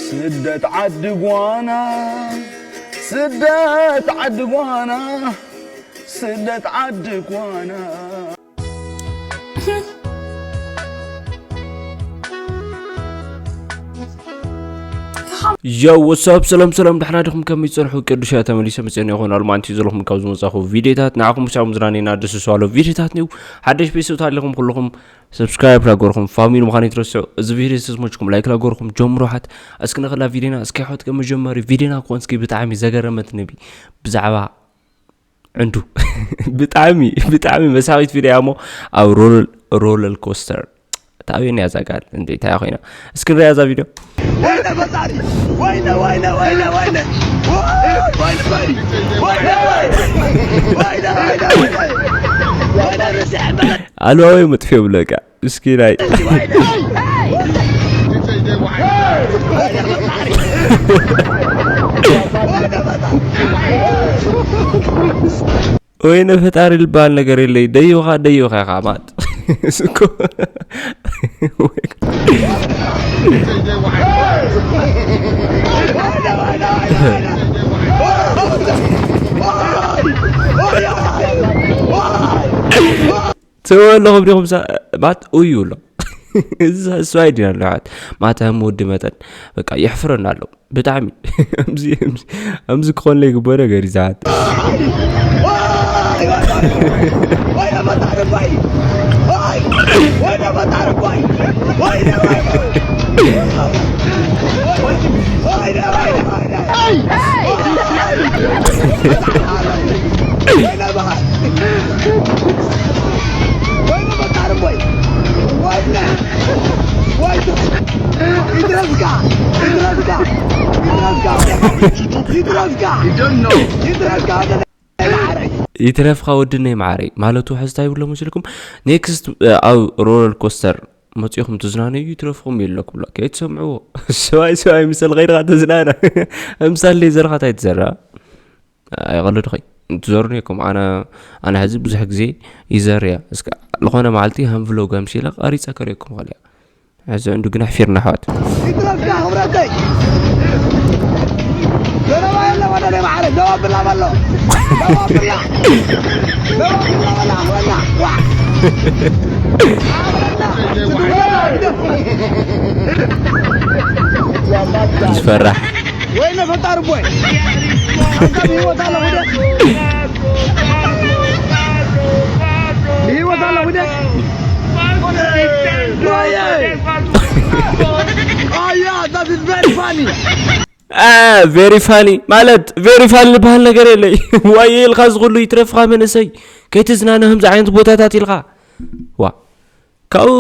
ስደት ዓዲ ጓና፣ ስደት ዓዲ ጓና፣ ስደት ዓዲ ጓና። ያው ወሳብ ሰላም ሰላም፣ ደሕና ዲኹም? ከመይ ትጸንሑ? ቅዱሻ ተመሊሰ መጽኤ ይኾን ኣልማንቲ ዘለኹም ካብ ዝመጻኹ ቪዲዮታት ንዓኹም ብቻ ምዝናኔና ደስ ዝሰዋሎ ቪዲዮታት ነው። ሓደሽ ቤተሰብ ኣለኹም ኩልኹም ሰብስክራይብ ላገርኹም ፋሚሊ ምዃን ይትረስዑ። እዚ ቪዲዮ ዝተስሞችኩም ላይክ ላገርኹም ጀምሮ ሓት። እስኪ ንኽላ ቪዲዮና እስኪ ሓት ከመጀመሪ ቪዲዮና ኮንስኪ ብጣዕሚ ዘገረመት ንቢ ብዛዕባ ዕንዱ ብጣዕሚ ብጣዕሚ መሳኺት ቪድዮ እያ እሞ ኣብ ሮለል ኮስተር ታቤን ያዛጋል እንዴ ታያ ኮይና እስክንሪያ ዛ ቪድዮ ወይነ ፈጣሪ ወይነ ወይነ ወይነ ወይነ ኣልዋዊ መጥፊዮ ብለካ እስኪ ናይ ወይነ ፈጣሪ ዝበሃል ነገር የለይ። ደይኻ ደይኻ ኢኻ ማለት እኮ ትበለኹም ዲኹም ባት እዩ ኣሎ እዚ እሱ ኣይዲና ኣለዋት ማታ ከም ወዲ መጠን በቃ የሕፍረና ኣሎ ብጣዕሚ ከምዚ ክኾንለ ይግበኦ ነገር እዩ ዝዓት ይትረፍካ ወድነይ መዓረይ ማለቱ ሕዝታ ይብሎ መስልኩም ኔክስት ኣብ ሮለር ኮስተር መፂኹም ትዝናነዩ ይትረፍኩም የለኩም ላ ከይትሰምዕዎ ሰብኣይ ሰብኣይ ምሰል ከይድካ ተዝናነ ምሳሌ ዘርኻት ኣይትዘራ ኣይቐልድ ኸይ ትዘሩኒ እኩም ኣነ ኣነ ሕዚ ብዙሕ ግዜ ይዘር እያ እስከ ዝኾነ መዓልቲ ሃም ቭሎግ ኣምሲለ ቀሪፀ ከርእየኩም ኸል እያ ሕዚ እንዱ ግን ኣሕፊርና ኣሕዋት ይትረፍካ ክብረተይ ዘረባ የለ ወደ ማዕረ ደባብላ በሎ ደባብላ ደባብላ በላ ወላ ዝፈራሕ ወይነ ፈጣሪ ቦይ አንተ በህይወት አለ ወደ በህይወት አለ ወደ Oh yeah, that is very funny. ቬሪ ፋኒ ማለት ቬሪ ፋኒ ዝበሃል ነገር የለይ ዋየ ኢልካ ዝኽሉ ይትረፍኻ መንእሰይ ከይትዝናነ ከምዚ ዓይነት ቦታታት ኢልካ ዋ ካብኡ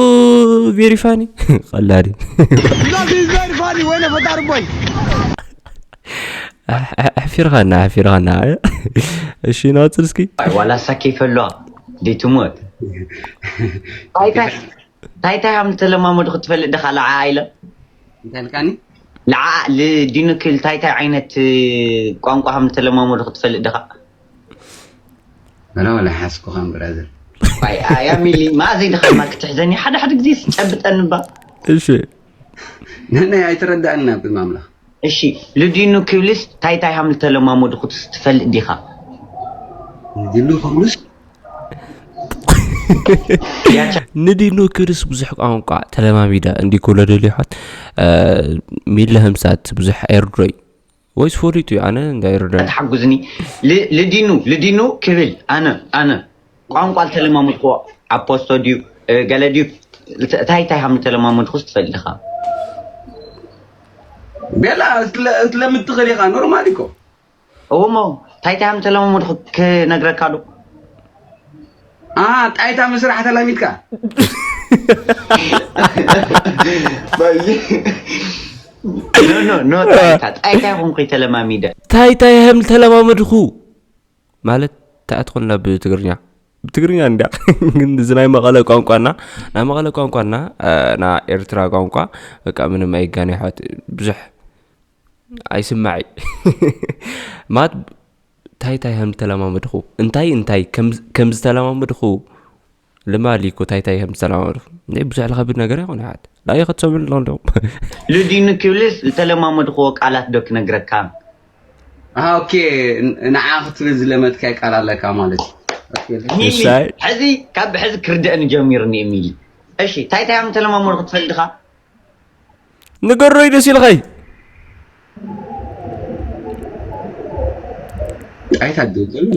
ቬሪ ፋኒ ቀላዲ That is very funny. ወይነ ፈጣሪ ቦይ ኣሕፊርኻና ኣሕፊርኻና እሺ ናወፅል እስኪ ዋላ ሳኪ ፈሏ ዲትሞት ታይታይ ሃም ተለማመድኹ ትፈልጥ ድኻ ለዓ ኢለ እንታይ ልካኒ ለዓ ልዲኑ ክብል ታይታይ ዓይነት ቋንቋ ሃም ተለማመድኹ ትፈልጥ ድኻ لا ولا حاسكو خان برازر ኣያ ሚሊ ማዘይ ድኻ ማ ክትሕዘኒ ሓደ ሓደ ግዜ ስጨብጠኒ ባ እሺ نحن هاي تردعنا بماملة እሺ ልዲኑ ክብልስ ታይታይ ሃም ተለማመድኹ ትፈልጥ ዲኻ ዲሉ ከብሉስ ንዲኑ ክብልስ ብዙሕ ቋንቋ ተለማሚደ እንዲ ክብሎ ደልዩ ሓት ሚለ ህምሳት ብዙሕ ኣይርድሮይ ወይስ ፈሊጡ እዩ ኣነ እንዳ ኣይርድሮይ ተሓጉዝኒ ል- ልዲኑ ልዲኑ ክብል ኣነ ኣነ ቋንቋ ዝተለማመድክዎ ኣፖስቶ ድዩ እ፣ ገለ ድዩ እንታይ እንታይ ሃም ተለማመድኩስ ትፈልጥ ኢኻ ቤላ ስለምትኽእል ኢኻ ኖርማል እኮ እሞ እንታይ እንታይ ሃም ተለማመድኩ ክነግረካ ዶ ጣይታ ምስራሕ ተላሚድካ ኖ ኖ ጣይታ ጣይታ ይኹን ከይተለማሚደ ታይታይ ሃም ተለማመድኩ ማለት ተኣትኾልና ብትግርኛ ብትግርኛ እንዳ ግን እዚ ናይ መቐለ ቋንቋና ናይ መቐለ ቋንቋና ና ኤርትራ ቋንቋ በቃ ምንም ኣይጋነ ይሓት ብዙሕ ኣይስማዕ ማት እንታይ እንታይ ከም ተለማመድኹ እንታይ እንታይ ከም ዝተለማመድኹ ልማሊ እኮ ታይታይ ከም ዝሰላማመድኩም። ናይ ብዙሕ ዝኸብድ ነገር ኣይኮነ። ሓት ዳይ ከትሰምዑ ኣለኹም ዶ? ልዲኑ ክብልስ ዝተለማመድክዎ ቃላት ዶ ክነግረካ? ኣሃ፣ ኦኬ። ን- ንዓ ክትብል ዝለመድካይ ቃል ኣለካ ማለት እዩ። ኦኬ። ሚሊ እሳይ። ሕዚ ካብ ሕዚ ክርደአኒ ጀሚሩ እኒኤ ሚሊ። እሺ ታይታይ ከም ተለማመድኩ ትፈልጥኻ? ንገሮይ ደስ ኢልኸይ። ኣይታደገሉ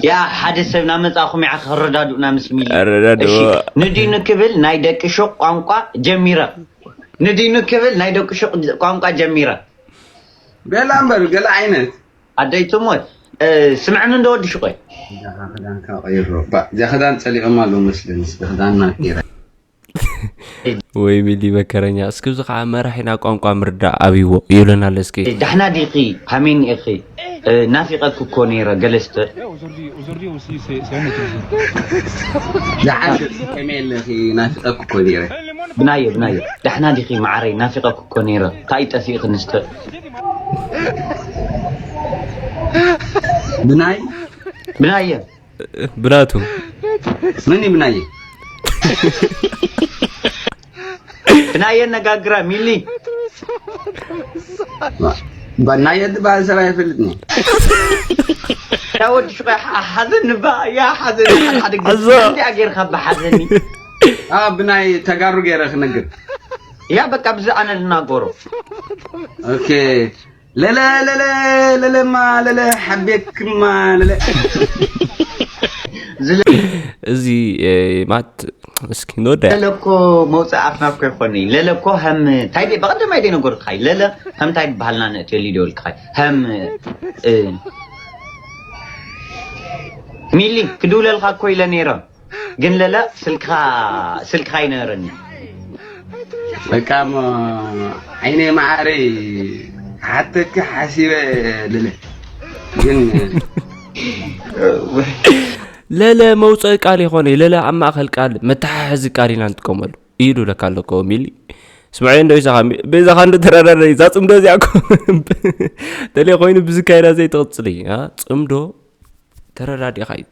ያ ሓደ ሰብ ናመፃኹም ያ ከረዳድኡና ምስ ሚሊ። ኣረዳድኦ። እሺ፣ ንዲኑ ክብል ናይ ደቂ ሹቕ ቋንቋ ጀሚረ። ንዲኑ ክብል ናይ ደቂ ሹቕ ቋንቋ ጀሚረ። ገለ እምበር ገለ ዓይነት ኣደይ ትሞት ስምዕኒ እንዶ ወዲ ሽቆይ። እዚኣ ክዳንካ ቀይሮ። ባ- እዚኣ ክዳን ፀሊኦም ኣለዉ መስለኒ። እስቲ ክዳንና ቀይረ። ወይ ሚሊ መከረኛ። እስኪ እዚ ከዓ መራሒና ቋንቋ ምርዳእ ኣብይዎ ይብለና ኣሎ። እስኪ ዳሕና ዲኺ ሃሜን ኢኺ? ናፊቐክ እኮ ነይረ ገለስተ። ዝዓገብ ከመይ ኣለኺ? ናፊቐክ እኮ ነይረ። ብናየ ብናየ ዳሕና ዲኺ መዓረይ? ናፊቐክ እኮ ነይረ። እንታይ ጠፊእኺ ንስተ? ብናይ ብናየ ብናቱ መን እዩ ብናየ? ብናየ ነጋግራ ሚሊ። ብናየ ዝበሃል ሰብ ኣይፈልጥኒ። ያ ወዲ ሽቆይ ሓዘኒ ባ ያ ሓዘኒ ሓደ ሓደ ግዜ ኣዞ። እንዲያ ጌርካ ብሓዘኒ። ኣ ብናይ ተጋሩ ገይረ ክነግር። ያ በቃ ብዚ ኣነ ልናገሮ። ኦኬ። ለለ ለለ ለለማ ለለ ሓቤክማ ለለ። እዚ እ፣ ማት እስኪ ንወዳ ለለ እኮ መውፅእ ኣፍና እኮ ይኮን። ለለ እኮ ከም እንታይ ደ- በቀደማይ ደ ነገርካይ ለለ ከም እንታይ በሃልና ነእትየሉ ይደወልካይ ከም እ፣ ሚሊ ክድውለልካ እኮ ኢለ ነይረ። ግን ለለ ስልክኻ ስልክኻ ይነረኒ። በቃ እሞ ዓይነይ መዓረይ ሓተኪ ሓሲበ ልለ ግን ለለ መውፀኢ ቃል ይኾነ ለለ ኣብ ማእኸል ቃል መተሓሕዚ ቃል ኢና ንጥቀመሉ ኢሉ ለካ ኣለኮ ሚሊ ስምዐ እንዶ ይዛኻ ቤዛኻ እንዶ ተረዳዳይ እዛ ፅምዶ እዚኣ እኮ ተለ ኮይኑ ብዝካየዳ ዘይትቕፅል እዩ ኣ፣ ፅምዶ ተረዳዲኻ እዩ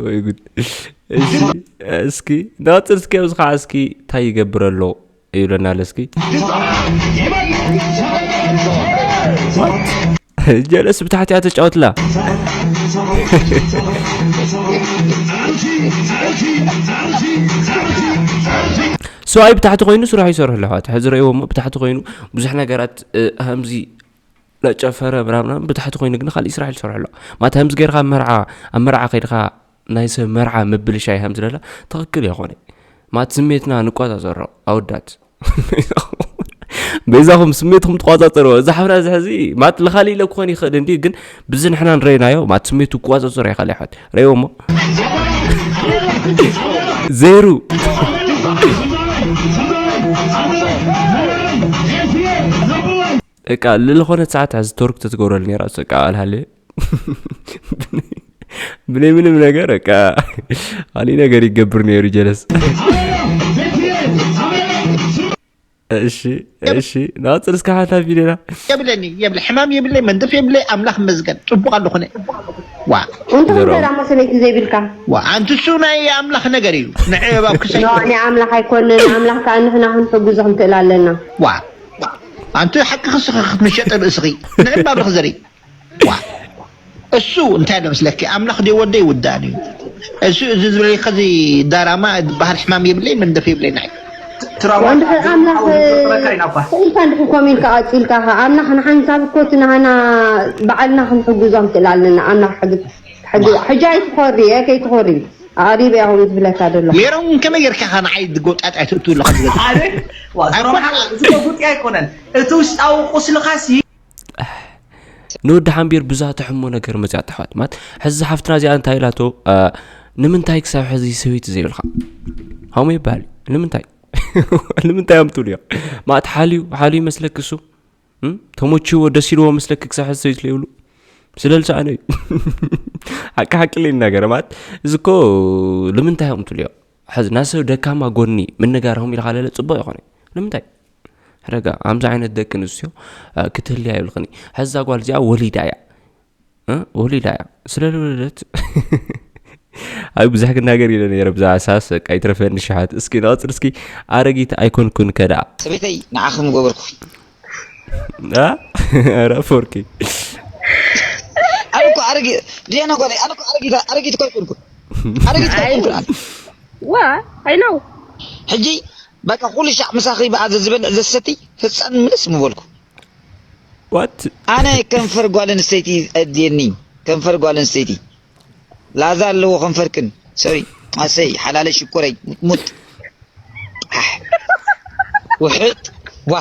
ወይ ጉድ። እሺ እስኪ ንቐፅል እስኪ ኣብዚ ከዓ እስኪ እንታይ ይገብር ኣሎ ይብለና ኣሎ እስኪ ጀለስ ብታሕቲ እያ ተጫወትላ ሰብኣይ ብታሕቲ ኮይኑ ስራሕ ይሰርሑ ኣለዋ ሕዚ ረእይዎ እሞ ብታሕቲ ኮይኑ ብዙሕ ነገራት እ፣ ከምዚ ናጨፈረ ምናምናም ብታሕቲ ኮይኑ ግን ካሊእ ስራሕ ይሰርሑ ኣለዋ ማለት ከምዚ ገይርካ መርዓ ኣብ መርዓ ከይድካ ናይ ሰብ መርዓ ምብልሻይ ከም ዝለላ ትኽክል ይኾነ ማለት ስሜትና ንቆፃፀሮ ኣወዳት በይዛኹም ስሜትኩም ትቆፃፀርዎ እዚ ሓፍና እዚ ሕዚ ማለት ልኻሊ ኢለ ክኾን ይኽእል እንዲ ግን ብዚ ንሕና ንረይናዮ ማለት ስሜቱ ክቆፃፀሮ ይኽእል ይሓት ረይዎ እሞ ዘይሩ እቃ ልልኾነት ሰዓት ሕዚ ቶርክ ተትገብረሉ ነራ እቃ ኣልሃለ ብለይ ምንም ነገር በቃ ኣሊ ነገር ይገብር ነይሩ ጀለስ እሺ እሺ ናፅር እስከ ሓታ ቪድዮና የብለኒ የብለ ሕማም የብለይ መንደፍ የብለይ ኣምላኽ መስገን ፅቡቅ ኣለኹነ ዋ እንተ ዘረኦም። ደራሞ ሰበይቲ ዘይብልካ ዋ ኣንቲ እሱ ናይ ኣምላኽ ነገር እዩ ንዕብ ኣብ ክሰይ ኖ ናይ ኣምላኽ ኣይኮንን ኣምላኽ ከዓ ንሕና ክንሕግዞ ክንክእል ኣለና ዋ ኣንቲ ሓቂ ክስኺ ክትምሸጠ ብእስኺ ንዕብ ኣብ ርኽዘሪ ዋ እሱ እንታይ ዶ መስለኪ ኣምላኽ ዲ ወደይ ውዳን እዩ እሱ እዚ ዝበለካ እዚ ዳራማ ዝበሃል ሕማም የብለይ መንደፍ የብለይ ናይ ወንድሕር ኣምላኽ ስኢልካ እንድሕር ኮሚንካ ቀፂልካ ከ ኣምላኽ ንሓንሳብ እኮ እቲ ናህና ባዕልና ክንሕግዞ ንክእል ኣለና ኣምላኽ ሕግዝ ሕጂ ኣይትኾሪ ከይትኾሪ ኣሪበ ያኹም ዝብለካ ደሎ ሜሮን ከመይ ጌርካ ኢኻ ንዓይ ጎጣጣ ትእትው ኣለኻ ዝገዛ ኣረ ዋ፣ ዘሮም ሓ-፣ እዚ እኮ ጉጢ ኣይኮነን። እቲ ውሽጣዊ ቁስልኻሲ ንወዲ ሓምቢር ብዛ ተሕሞ ነገር መፅያ ተሕዋት ማለት ሕዚ ሓፍትና እዚኣ እንታይ ኢላቶ አ፣ ንምንታይ ክሳብ ሕዚ ሰበይቲ ዘይብልካ ከምኡ ይበሃል እዩ። ንምንታይ ንምንታይ እዮም ትብሉ እዮም ማለት ሓልዩ ሓልዩ መስለክ እሱ እም? ተመችዎ ደስ ኢልዎ መስለክ ክሳብ ሕዚ ሰበይቲ ዘይብሉ ስለ ዝሰኣነ እዩ ሓቂ ሓቂ ኢለ ይናገር ማለት እዚ እኮ ንምንታይ እዮም ትብሉ እዮም ሕዚ ናብ ሰብ ደካማ ጎኒ ምንጋርኩም ኢልካ ለለ ፅቡቅ ይኮነ ንምንታይ ሕደጋ ኣምዚ ዓይነት ደቂ ኣንስትዮ እ፣ ክትህልያ ይብልክኒ ሕዚ እዛ ጓል እዚኣ ወሊዳ እያ እ? ወሊዳ እያ። ስለ ዝወለደት ኣብ ብዙሕ ክናገር ኢለ ነይረ ብዛዕባ ሳስ፣ በቃ ይትረፈኒ ሽሓት። እስኪ ንቐጽል እስኪ። ኣረጊት ኣይኮንኩን ከደኣ። ሰበይተይ ንዓኺ ምገበርኩኺ። ኣ? ኧረ ፎርኪ። ኣነ እኮ ኣረጊ-፣ ዲያና ጓለይ፣ ኣነ እኮ ኣረጊት፣ ኣረጊት እኮ ኣይኮንኩን። ኣረጊት እኮ ኣይኮንኩን ኣነ። ዋ፣ I know። ሕጂ በቃ ኩሉ ሻዕ ምሳኺ ብኣ ዘዝበልዕ ዘሰቲ ህፃን ምልስ ምበልኩ። ዋት? ኣነ ከንፈር ጓል ኣንስተይቲ ኣድየኒ። ከንፈር ጓል ኣንስተይቲ ላዛ ኣለዎ ከንፈርክን። ሶሪ፣ ኣሰይ ሓላለይ ሽኮረይ። ሙጥ። ኣሕ። ውሕጥ። ዋ።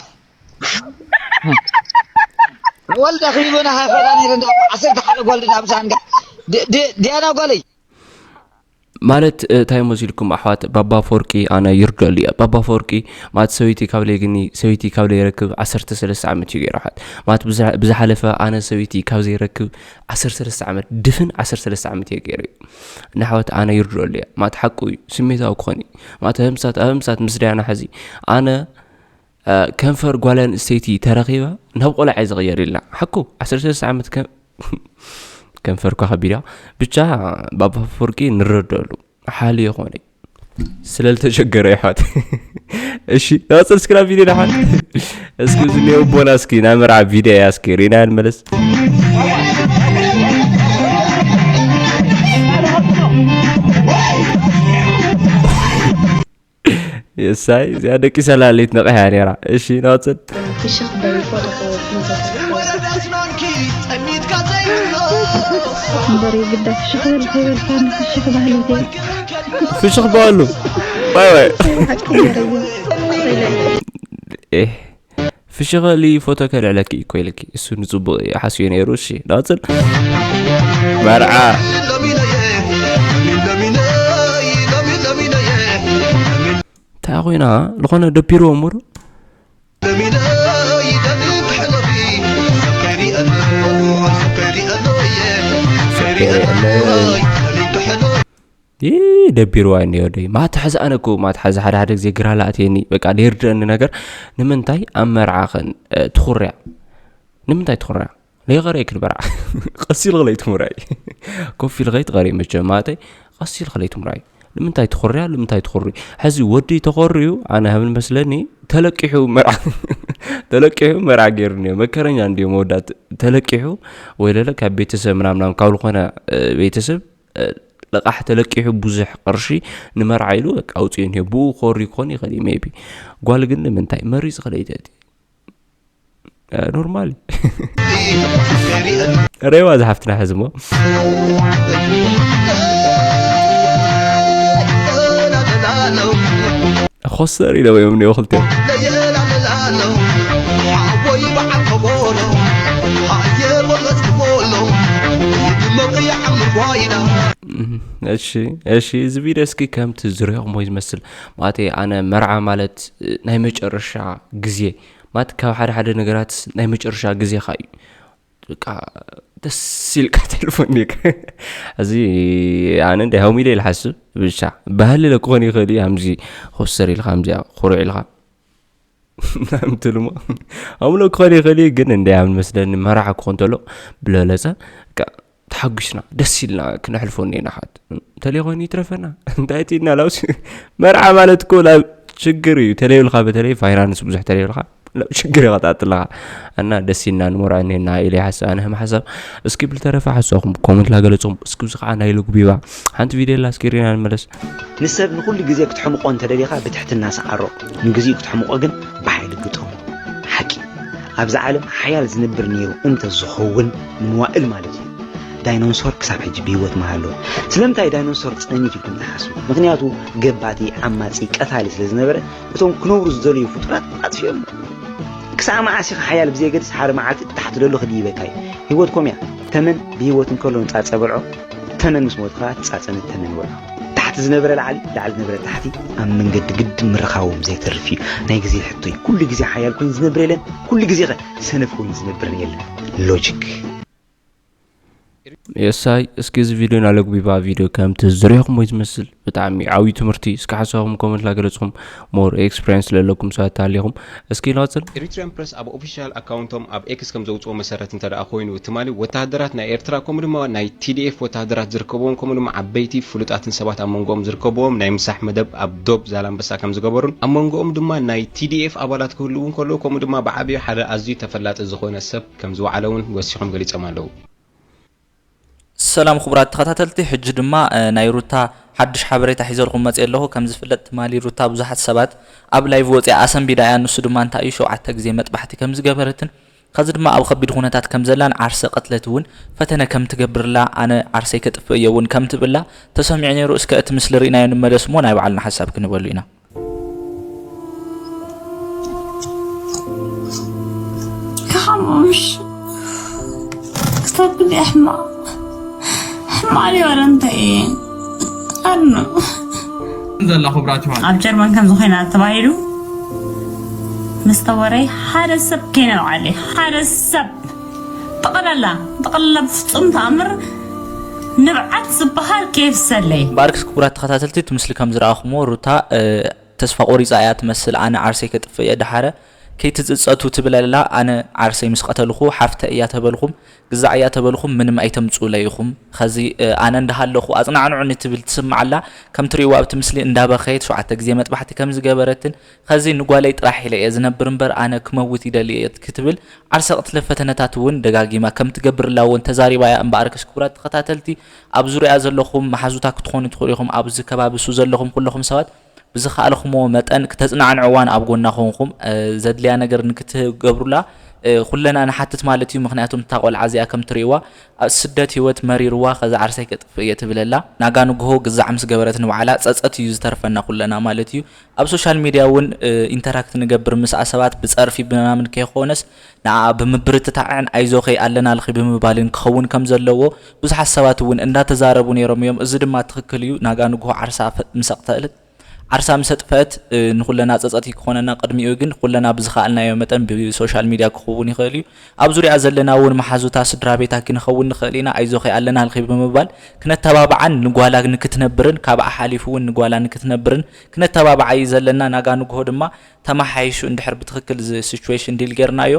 ወልዳ ክይበና ሃፈራ ነይረ እንዳ ዓሰርተ ሓደ ጓል ድዳ ብዛንጋ። ድ-፣ ድ-፣ ዲያና ጓለይ። ማለት፣ እ፣ እንታይ መሲልኩም ኣሕዋት? ባባ ኣፈወርቂ ኣነ ይርደሉ እየ። ባባ ኣፈወርቂ ማለት ሰበይቲ ካብ ለይግኒ፣ ሰበይቲ ካብ ለይረክብ ዓሰርተ ሰለስተ ዓመት እዩ ገይሩ ኣሕዋት። ማለት ብዝሓ-፣ ብዝሓለፈ ኣነ ሰበይቲ ካብ ዘይረክብ ዓሰርተ ሰለስተ ዓመት፣ ድፍን ዓሰርተ ሰለስተ ዓመት እየ ገይሩ እዩ። ንኣሕዋት ኣነ ይርደሉ እየ። ማለት ሓቁ እዩ። ስሜታዊ ክኾን እዩ። ማለት ኣብ ምሳት፣ ኣብ ምሳት ምስ ዳያና ሕዚ ኣነ፣ እ፣ ከንፈር ጓል ኣንስተይቲ ተረኺባ ናብ ቆልዓ እየ ዝቕየር ኢልና። ሓቁ ዓሰርተ ሰለስተ ዓመት ከ-፣ ከንፈርኳ ከቢዳ። ብቻ ባባ ኣፈወርቂ ንረደሉ። ሓልዮ ኮነ። ስለ ዝተሸገረ ይሓት። እሺ፣ ንቐጽል እስኪ ናብ ቪድዮ ንሓት። እስኪ እዚ እኒኦ ቦና እስኪ ናይ መርዓ ቪድዮ እያ እስኪ ሪና ንመለስ። የሳይ፣ እዚኣ ደቂሳ ላለይት ነቒሓ እያ ነይራ። እሺ፣ ንቐጽል። ፍሽኽ በል ፎቶ እምበሪ ግዳ ፍሽኽ በል ከይበልካ ፍሽኽ ባህሊ እዚኣ። ፍሽኽ በሉ። ዋይ ዋይ። ሓቂ ገረዮ። ኤህ። ፍሽኸሊ ፎቶ ከልዕለኪ እኮ ኢልኪ። እሱ ንጽቡቕ እዩ ሓስዮ ነይሩ። እሺ፣ ንቐጽል። መርዓ። እንታይ ኮይና? ዝኾነ ደቢርዎ እሞ ዶ? ይህ ደቢርዋ እኒኦ ደይ። ማታ ሕዚ ኣነ እኮ ማታ ሕዚ ሓደ ሓደ ግዜ ግራ ላእትየኒ፣ በቃ ደይርድአኒ ነገር። ንምንታይ ኣብ መርዓኽን፣ እ፣ ትኹርያ? ንምንታይ ትኹርያ? ለይቐረይ ክንበርዓ። ቀስ ኢልኺ ለይትምርዓይ። ኮፍ ኢልኺ ትቐሪ መቸም ማለተይ፣ ቀስ ኢልኺ ለይትምርዓይ። ንምንታይ ትኹርያ? ንምንታይ ትኹሪ? ሕዚ ወዲ ተኾርዩ፣ ኣነ ሃብል መስለኒ፣ ተለቂሑ መርዓ፣ ተለቂሑ መርዓ ገይሩ እኒኦ። መከረኛ እንዲዮ መወዳት ተለቂሑ፣ ወይ ለለ ካብ ቤተሰብ ምናምናም ካብ ዝኾነ፣ እ፣ ቤተሰብ፣ እ፣ ልቓሕ ተለቂሑ ብዙሕ ቅርሺ ንመርዓ ኢሉ በቃ ኣውፅኡ እኒኦ። ብኡ ኮሪ ክኾን ይኽእል እዩ ሜቢ። ጓል ግን ንምንታይ መሪፅ ክለይተቲ? እ፣ ኖርማል እዩ። ሬዋ ዝሓፍትና ሕዚ እሞ። ኮስተር ኢሎም እዮም እኒኦ ክልቲኦም። እም፣ እሺ፣ እሺ፣ እዚ ቪድዮ እስኪ ከምቲ ዝሪኦኹሞ እዩ ዝመስል። ማለተይ ኣነ መርዓ ማለት፣ እ፣ ናይ መጨረሻ ግዜ፣ ማለት ካብ ሓደ ሓደ ነገራት ናይ መጨረሻ ግዜኻ እዩ። በቃ ደስ ኢልካ ተልፎኒ። እዚ ኣነ እንደ ሃው ሚለ ኢለ ሓስብ ብቻ ባህሊ ለክኾን ይኽእል እዩ። ከምዚ ኮስተር ኢልካ፣ ከምዚኣ ኩሩዕ ኢልካ ምትልሞ ኣምሎ ክኾን ይኽእል እዩ። ግን እንደ ኣብ መስለኒ መርዓ ክኾን ተሎ ብለለጸ፣ በቃ ተሓጒስና ደስ ኢልና ክነሕልፎ እኒና። ሓት እንተለይ ኮይኑ ይትረፈና። እንታይ ትኢና ላውስ? መርዓ ማለት እኮ ላብ ችግር እዩ። ተለይብልካ፣ በተለይ ፋይናንስ ብዙሕ ተለይብልካ፣ ላብ ችግር ይቐጣጥልኻ። እና ደስ ኢልና ንመርዖ እኒና ኢለ ይሓስብ ኣነ ከም ሓሳብ። እስኪ ብልተረፈ ሓሳብኩም ኮመንት ላገለጽኩም። እስኪ እዚ ከዓ ናይ ልጉቢባ ሓንቲ ቪድዮ ላ እስኪ ሪና ንመለስ። ንሰብ ንኹሉ ግዜ ክትሕምቆ እንተደሊኻ ብትሕትና ሰዓሮ፣ ንግዚኡ ክትሕምቆ ግን ብሓይሊ ግጠሞ። ሓቂ፣ ኣብዛ ዓለም ሓያል ዝነብር ነይሩ እንተዝኸውን ንመዋእል ማለት እዩ። ዳይኖሶር ክሳብ ሕጂ ብህይወት ምሃለወ። ስለምንታይ ዳይኖሶር ጸኒት ኢልኩም ትሓስቡ? ምኽንያቱ ገባቲ፣ ዓማጺ፣ ቀታሊ ስለ ዝነበረ እቶም ክነብሩ ዝደለዩ ፍጡራት ኣጥፊኦም። ክሳብ መዓስ ኢኻ ሓያል ብዘየገድስ ሓደ መዓልቲ ታሕቲ ደሎ ክድይበካ እዩ። ህይወት ኮም እያ። ተመን ብህይወት እንከሎ ንጻጸ በልዖ፣ ተመን ምስ ሞትኻ ትጻጸ ንተመን በልዖ። ታሕቲ ዝነበረ ላዕሊ፣ ላዕሊ ዝነበረ ታሕቲ ኣብ መንገዲ ግድን ምርኻቦም ዘይተርፍ እዩ። ናይ ግዜ ሕቶ እዩ። ኩሉ ግዜ ሓያል ኮይኑ ዝነብር የለን፣ ኩሉ ግዜ ኸ ሰነፍ ኮይኑ ዝነብርን የለን። ሎጂክ። የሳይ፣ እስኪ እዚ ቪድዮ ናለጉቢባ ቪድዮ ከምቲ ዝሪኹም ወይ ዝመስል ብጣዕሚ ዓብዩ ትምህርቲ። እስኪ ሓሳብኩም ኮመንት ላገለጽኩም፣ ሞር ኤክስፒሪየንስ ለለኩም ሰባት ተሃሊኹም እስኪ ንቐጽል። ኤሪትሪያን ፕረስ ኣብ ኦፊሻል ኣካውንቶም ኣብ ኤክስ ከም ዘውፅኦ መሰረት እንተ ደኣ ኮይኑ፣ ትማሊ ወተሃደራት ናይ ኤርትራ ከምኡ ድማ ናይ ቲ ዲ ኤፍ ወተሃደራት ዝርከብዎም ከምኡ ድማ ዓበይቲ ፍሉጣትን ሰባት ኣብ መንጎኦም ዝርከብዎም ናይ ምሳሕ መደብ ኣብ ዶብ ዛላምበሳ ከም ዝገበሩን ኣብ መንጎኦም ድማ ናይ ቲ ዲ ኤፍ ኣባላት ክህልዉ እንከለዉ ከምኡ ድማ ብዓብዩ ሓደ ኣዝዩ ተፈላጢ ዝኾነ ሰብ ከም ዝወዓለ እውን ወሲኾም ገሊጾም ኣለዉ። ሰላም ክቡራት ተኸታተልቲ፣ ሕጂ ድማ ናይ ሩታ ሓድሽ ሓበሬታ ሒዘልኩም መፅየ ኣለኹ። ከም ዝፍለጥ ትማሊ ሩታ ብዙሓት ሰባት ኣብ ላይቭ ወፅያ ኣሰንቢዳ እያ። ንሱ ድማ እንታይ እዩ፣ ሸውዓተ ግዜ መጥባሕቲ ከም ዝገበረትን ከዚ ድማ ኣብ ከቢድ ኩነታት ከም ዘላን ዓርሰ ቅትለት እውን ፈተነ ከም ትገብርላ ኣነ ዓርሰይ ከጥፍእ እየ እውን ከም ትብላ ተሰሚዑ ነይሩ። እስከ እቲ ምስሊ ርኢናዮ ንመለስ እሞ ናይ ባዕልና ሓሳብ ክንበሉ ኢና። ከሓሞምሽ ክሳብ ክንደይ ሕማቕ ሕማቕ ድዩ ዋላ እንታይ እየ ኣድኖ ዘላ ክቡራት ይሆን ኣብ ጀርመን ከምዚ ኮይና ተባሂሉ ምስ ተወረይ ሓደ ሰብ ከይነብዓለ ሓደ ሰብ ጠቕላላ ጠቕላላ ብፍፁም ተኣምር ንብዓት ዝበሃል ከየፍሰለይ እምበኣርክስ ክቡራት ተኸታተልቲ እቲ ምስሊ ከም ዝረኣኹሞ ሩታ ተስፋ ቆሪፃ እያ ትመስል። ኣነ ዓርሰይ ከጥፍእ እየ ደሓረ ከይትፅፀቱ ትብል ኣላ። ኣነ ዓርሰይ ምስ ቀተልኹ ሓፍተ እያ ተበልኹም ግዛዕ እያ ተበልኹም ምንም ኣይተምፅኡለይ ኢኹም። ኸዚ ኣነ እንዳሃለኹ ኣፅናዕንዑኒ ትብል ትስማዕ ኣላ። ከም ትሪእዋ ኣብቲ ምስሊ እንዳበኸየት ሸውዓተ ግዜ መጥባሕቲ ከም ዝገበረትን ኸዚ ንጓለይ ጥራሕ ኢለ እየ ዝነብር እምበር ኣነ ክመውት ይደሊ እየ ክትብል ዓርሰ ቅትለት ፈተነታት እውን ደጋጊማ ከም ትገብርላ እውን ተዛሪባ እያ። እምበኣርከስ ክቡራት ተኸታተልቲ ኣብ ዙርያ ዘለኹም መሓዙታ ክትኾኑ ትኽእሉ ኢኹም። ኣብዚ ከባቢ እሱ ዘለኹም ኩለኹም ሰባት ብዝኸኣልኹምዎ መጠን ክተፅናዕንዕዋን ኣብ ጎና ኮንኹም ዘድልያ ነገር ንክትገብሩላ ኩለና ንሓትት ማለት እዩ። ምኽንያቱም እታ ቆልዓ እዚኣ ከም ትርእይዋ ኣብ ስደት ህይወት መሪርዋ ከዛ ዓርሰይ ከጥፍእ እየ ትብል ኣላ። ናጋ ንግሆ ግዛዕ ምስ ገበረት ንባዕላ ፀፀት እዩ ዝተርፈና ኩለና ማለት እዩ። ኣብ ሶሻል ሚድያ እውን ኢንተራክት ንገብር ምስኣ ሰባት ብፀርፊ ብምናምን ከይኮነስ ንዓኣ ብምብርትታዕን ኣይዞኸይ ኣለናልኺ ብምባልን ክኸውን ከም ዘለዎ ብዙሓት ሰባት እውን እንዳተዛረቡ ነይሮም እዮም። እዚ ድማ ትኽክል እዩ። ናጋ ንግሆ ዓርሳ ምስ ኣቕተለት ዓርሳ ምስ ኣጥፈአት ንኹለና ፀፀት ክኾነና ቅድሚኡ ግን ኩለና ብዝኸኣልናዮ መጠን ብሶሻል ሚድያ ክኸውን ይኽእል እዩ። ኣብ ዙርያ ዘለና እውን መሓዙታ ስድራ ቤታ ክንኸውን ንኽእል ኢና። ኣይዞኸይ ኣለናልኺ ብምባል ክነተባብዓን ንጓላ ንክትነብርን ካብኣ ሓሊፉ እውን ንጓላ ንክትነብርን ክነተባብዓ እዩ ዘለና። ናጋ ንግሆ ድማ ተመሓይሹ እንድሕር ብትኽክል እዚ ሲቹዌሽን ዲል ጌርናዮ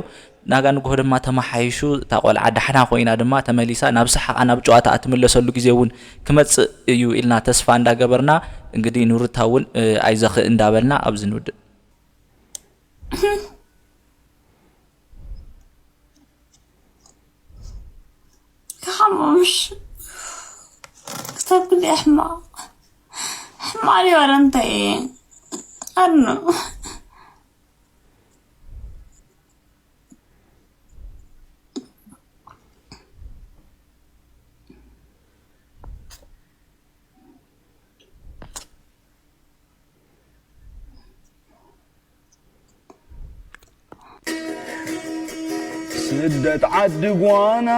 ናጋ ንግሆ ድማ ተመሓይሹ እታ ቆልዓ ዳሕና ኮይና ድማ ተመሊሳ ናብ ሰሓቓ ናብ ጨዋታኣ ትምለሰሉ ግዜ እውን ክመፅእ እዩ ኢልና ተስፋ እንዳገበርና እንግዲህ ንሩታ እውን ኣይዘኽእ እንዳበልና ኣብዚ ንውድእ። ከሓሞምሽ ክሳብ ክንደይ ሕማቕ ሕማቕ ድዩ ዋላ እንታይ እየ ኣድኖ ስደት ዓዲ ጓና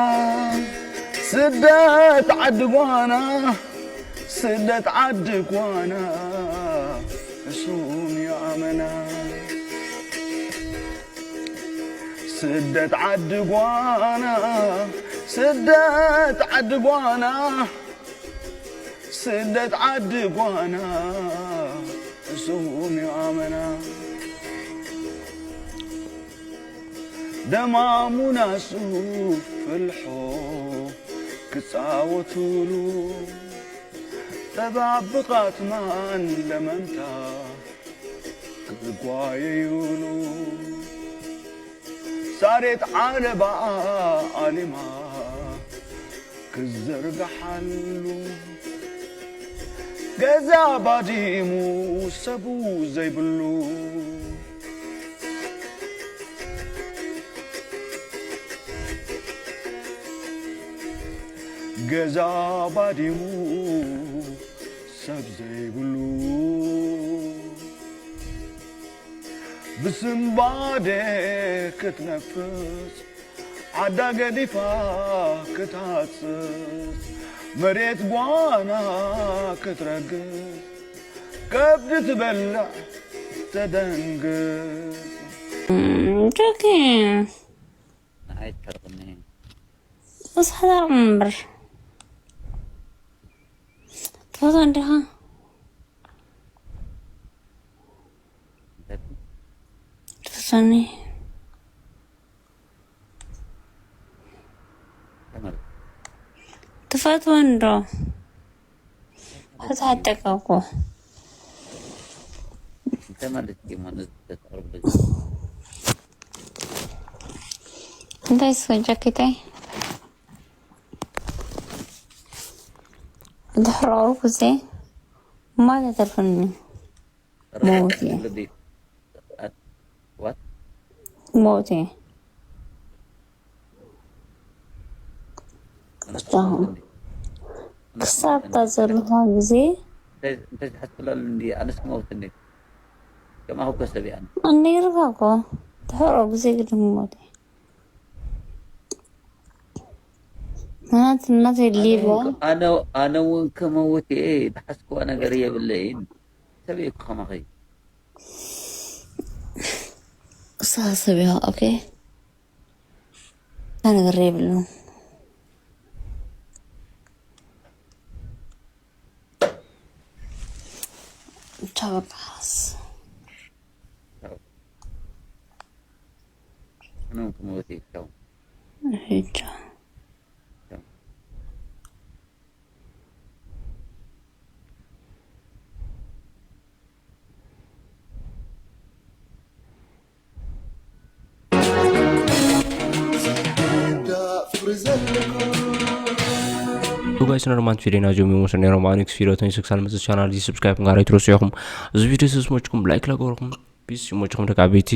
ስደት ዓዲ ጓና ስደት ዓዲ ጓና እሱን ያመና ስደት ዓዲ ጓና ስደት ዓዲ ጓና ስደት ዓዲ ጓና እሱን ያመና ደማሙና ሱፍ ፍልሖ ክጻወቱሉ ጠባብቓት ማን ለመምታ ክጓየዩሉ ሳሬት ዓለባ ኣሊማ ክዘርግሓሉ ገዛ ባዲሙ ሰቡ ዘይብሉ ገዛ ባዲሙ ሰብ ዘይብሉ ብስንባዴ ክትነፍስ ዓዳ ገዲፋ ክትሃጽጽ መሬት ጓና ክትረግጽ ከብዲ ትበልዕ ተደንግጽ ጆኪ ኣይትከርቕኒ እሳዳቕ እምበር ትፈትዋ እንዲኻ? ትፈትወኒ? ትፈትወኒ ዶ? ሕዚ ሓተካ እኮ። እንታይ ማለት እዩ? ማለት ተቅርብ እንታይ ስፈጃ ኪታይ? ድሕሪ ቁርሲ ማይ ተተርፈኒ። ሞት እየ። ሞት እየ። ክሳብ እታ ዘለኻ ግዜ እንታይ ዝሓስብላሉ እንዲ ኣነስ ሞት እንዲ ከም ኣሁከ ሰቢኣን ነይርካ እኮ ድሕሮ ግዜ ግድም ሞት እየ። ናት ናት ሊቦ ኣነ እውን ከመውት እየ ዝሓስብዋ ነገር የብለይን። ሰብ እየ ከማኸይ ክሳብ ሰብ እያ። ኦኬ ነገር የብሉ። ቻው በቃ። ኣነ እውን ከመውት እየ። ቻው። ቻው። ጉባኤ ስነ ሮማንት ፊዴና ጆሚ ሞሰ ነሮም ኣኒክስ ፊዶ ተንስክሳል መጽ ቻናል እዚ ሰብስክራይብ ጋር ይትረሱ ኢኹም። እዚ ቪዲዮ ስስ ሞችኩም ላይክ ለገርኩም ፒስ ሞችኩም ደቃ ቤቲ